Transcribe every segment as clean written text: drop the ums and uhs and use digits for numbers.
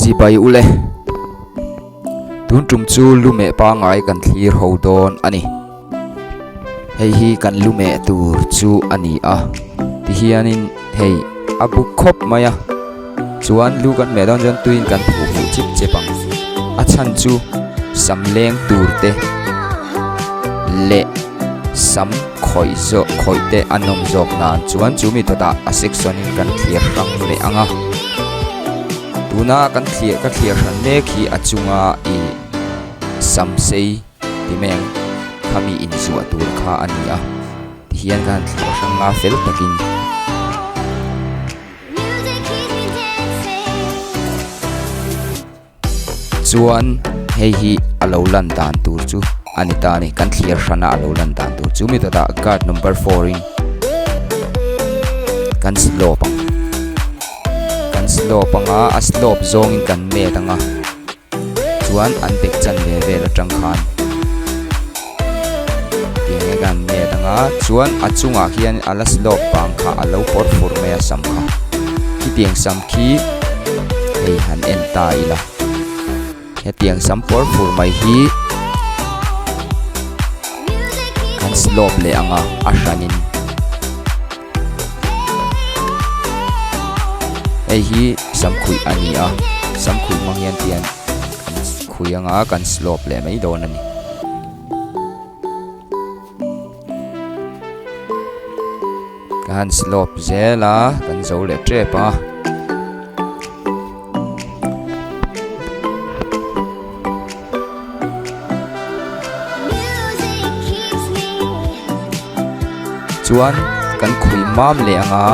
Chibai ule. Tun tum chu lumeh pangai kan thlir ho dawn a ni. Hei hi kan lumeh tur chu a ni a. Tihianin hei a buk khawp mai a. Chuan lu kan meh dawn chuan tuiin kan phuh huh chip chep ang. A chhan chu sam leng tur te leh sam khawih zawh khawih te a nawm zawk nan chuan chu mi dawtah a section in kan thlir hrang leh ang a. Tuna kan thlir ka thlir hran mek hi a chunga ih sam sei ti mai ang khami inzuah tur kha a ni a tihian ka han thlir hrang a fel takin. Chuan hei hi a lo lan dan tur chu a ni ta a ni kan thlir hrana a lo lan dan tur chu mi dawtah guard number four in kan slope ang kan slope anga a slope zawngin kan met anga chuan an bek chan ve vel atang khan tiang hian kan met anga chuan a chungah khian a la slope bang kha a lo pawr fur mai a sam kha khitiang sam khi hei han en ta ila hetiang sam pawr fur mai hi kan slope leh anga a hranin. Hei hi samkhuih a ni a samkhuih hmang hian tian kan khui anga kan slope leh mai dawn a ni. Ka han slope zel a kan zo leh tep a. Chuan kan khui mam leh ang a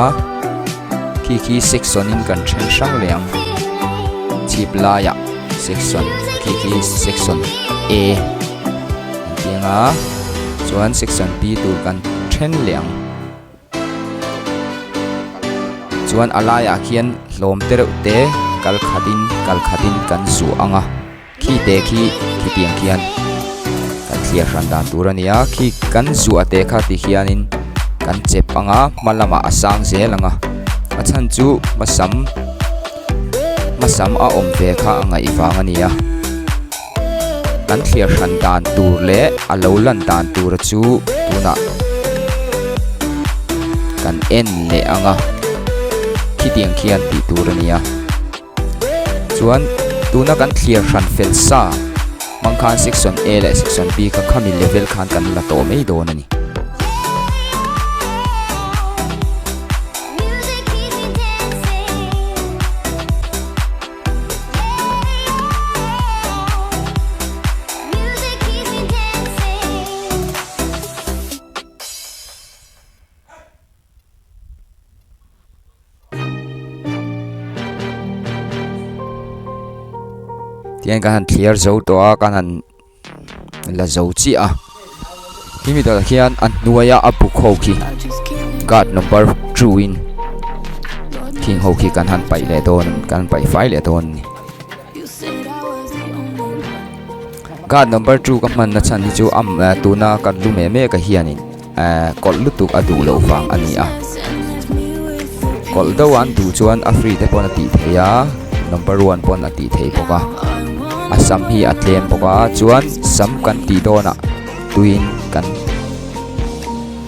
khi khi section in kan then hrang leh ang chhip laiah section khi khi section A an tih ang a chuan section B tur kan then leh ang. Chuan a laiah khian hlawm te reuh te kal khatin kal khatin kan zuah ang a khi te khi khitiang khian kan thliar hran dan tur a ni a khi kan zuah te kha ti hianin kan chep ang a hma lamah a sang zel ang a a chhan chu hmasam hmasam a awm ve kha a ngaih vang a ni a kan thliar hran dan tur leh a lo lan dan tur chu tunah kan en leh ang a khitiang khian tih tur a ni a chuan tuna kan thliar hran fel sa hmang khan section A leh section B kha khami level khan kan la tawh mai dawn a ni. Tihian kan han thliar zo tawh a kan han la zo chiah a hemi dawrah hian a hnuaia a buk ho khi guard number two in khing ho khi kan han paih leh dawn kan paih fai leh dawn a ni guard number two ka hman na chhan hi chu am tuna kan lu mek mek ah hianin ehh kawlh lutuk a duh loh vang a ni a kawlh deuh an duh chuan a free te pawn a tih theih a number one pawn a tih theih bawk a a sam hi a tlem bawk a chuan sam kan tih dawnah tuiin kan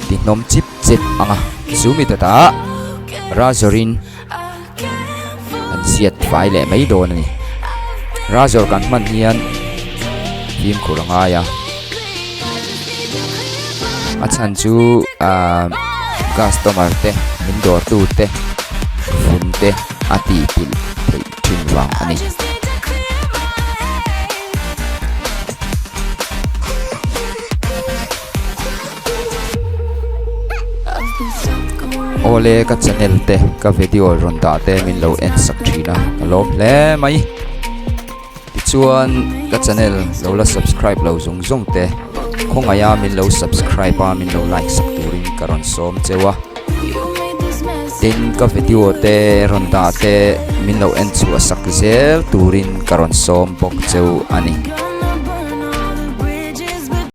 ti hnawm chip chep ang a chu mi dawtah razor in kan ziat fai leh mai dawn a ni razor kan hman hian fimkhur a ngai a a chhan chu ahh customer te min dawr tu te vun te a tih pilh theih thin vang a ni. Awle ka channel te ka video rawn dah te min lo en sak thin a ka lawm hle mai tichuan ka channel lo la subscribe lo zawng zawng te khawngaih a min lo subscribe a min lo like sak turin ka rawn sawm cheu a tin ka video te rawn dah te min lo en chhuah sak zel turin ka rawn sawm bawk cheu a ni.